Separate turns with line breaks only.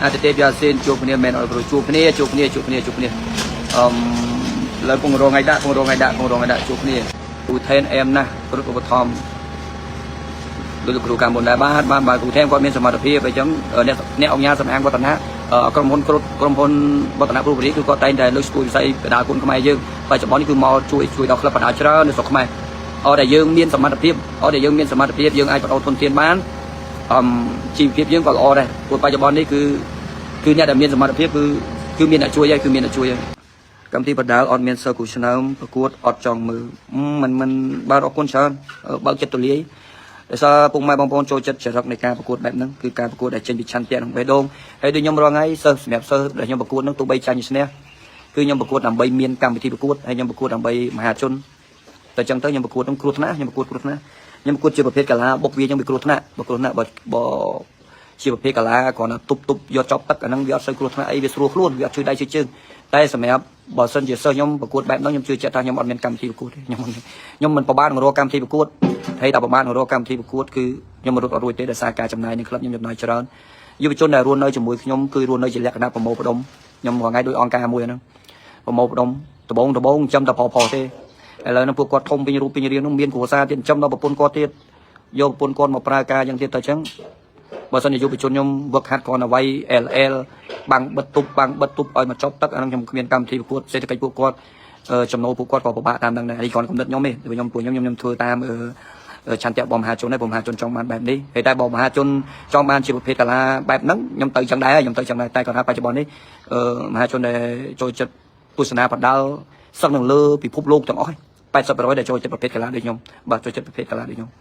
អតិទេពយ៉ាសេនជួបគ្នាមែនអត់គ្រូជួបគ្នាជួបគ្នាជួបគ្នាជួបគ្នាអឺមលើពងរងថ្ងៃដាក់ពងរងថ្ងៃដាក់ពងរងថ្ងៃដាក់ជួបគ្នាឧថេនអែមណាស់គ្រុតឧបត្ថម្ភដូចលោកគ្រូកាលមុនដែរបាទបាទបាទគ្រូថេនគាត់មានសមត្ថភាពអញ្ចឹងអ្នកអ្នកអង្គការសំអាងវឌ្ឍនៈក្រុមហ៊ុនគ្រុតក្រុមហ៊ុនវឌ្ឍនៈព្រោះរីគឺគាត់តែងតែលើកស្ទួយវិស័យបដាគុណខ្មែរយើងបច្ចុប្បន្ននេះគឺមកជួយជួយដល់ក្លឹបបដាច្រើននៅស្រុកខ្មែរអត់តែយើងមានសមត្ថភាពអត់តែយើងមានសមត្ថភាពយើងអាចបដោធនធានបានអឹមជីវភាពយើងក៏ល្អដែរព្រោះបច្ចុប្បន្ននេះគឺគឺអ្នកដែលមានសមត្ថភាពគឺគឺមានអ្នកជួយហើយគឺមានអ្នកជួយហើយកម្មវិធីបដាលអត់មានសិស្សគ្រូឆ្នើមប្រកួតអត់ចង់មើលមិនមិនបាទអរគុណច្រើនបើកចិត្តទូលាយដោយសារពុកម៉ែបងប្អូនចូលចិត្តចរិតនៃការប្រកួតបែបហ្នឹងគឺការប្រកួតដែលចេញពីឆន្ទៈនិងបេះដូងហើយដូចខ្ញុំរាល់ថ្ងៃសិស្សសម្រាប់សិស្សដែលខ្ញុំប្រកួតហ្នឹងទោះបីចាញ់ឈ្នះគឺខ្ញុំប្រកួតដើម្បីមានកម្មវិធីប្រកួតហើយខ្ញុំប្រកួតដើម្បីមហាជនតែចឹងទៅខ្ញុំប្រកួតហ្នឹងគ្រោះថ្នាក់ខ្ញុំប្រកួតគ្រោះថ្នាក់ខ្ញុំប្រកួតជាប្រភេទកីឡាបុកវាចឹងវាគ្រោះថ្នាក់បើគ្រោះថ្នាក់បើបើជាប្រភេទកីឡាគ្រាន់តែទប់ទប់យកចប់ទឹកអាហ្នឹងវាអត់សូវគ្រោះថ្នាក់អីវាស្រួលខ្លួនវាអត់ជួយដៃជួយជើងតែសម្រាប់បើសិនជាសិស្សខ្ញុំប្រកួតបែបហ្នឹងខ្ញុំជឿជាក់ថាខ្ញុំអត់មានកម្មវិធីប្រកួតទេខ្ញុំខ្ញុំមិនប្របាននឹងរកកម្មវិធីប្រកួតហើយដល់ប្របាននឹងរកកម្មវិធីប្រកួតគឺខ្ញុំរត់អត់រួចទេដោយសារការចំណាយในក្លឹបខ្ញុំចំណាយច្រើនយុវជនដែលរស់នៅជាមួយខ្ញុំគឺរស់នៅជាលក្ខណៈប្រមូលផ្ដុំខ្ញុំរាល់ថ្ងៃដូចអង្គការមួយហ្នឹងប្រមូលផ្ដុំដបងដបងចាំតែផផទេឥឡូវហ្នឹងពួកគាត់ធំពេញរូបពេញរាងហ្នឹងមានគ្រួសារទៀតចាំដល់ប្រពន្ធគាត់ទៀតយកប្រពន្ធគាត់មកប្រើការយ៉ាងទៀតទៅអញ្ចឹងបើសិនជាយុវជនខ្ញុំវឹកហាត់គ្រាន់តែវាយ LL បាំងបិទទប់បាំងបិទទប់ឲ្យមកចប់ទឹកអាហ្នឹងខ្ញុំគ្មានកម្មវិធីប្រកួតសេដ្ឋកិច្ចពួកគាត់ចំណូលពួកគាត់ក៏ពិបាកតាមហ្នឹងដែរនេះគ្រាន់កំណត់ខ្ញុំទេខ្ញុំពួកខ្ញុំខ្ញុំធ្វើតាមឆន្ទៈបងមហាជនដែរបងមហាជនចង់បានបែបនេះហើយតែបងមហាជនចង់បានជាប្រភេទកាឡាបែបហ្នឹងខ្ញុំទៅចឹងដែរខ្ញុំទៅចឹងដែរតែគាត់ថាបច្ចុប្បន្ននេះមហាជនដែលចូលចិត្តទស្សនាបដាល់សឹងនឹងលើពិភពលោកទាំងអស់80%ដែលចូលចិត្តប្រភេទកីឡាដូចខ្ញុំបាទចូលចិត្តប្រភេទកីឡាដូចខ្ញុំ។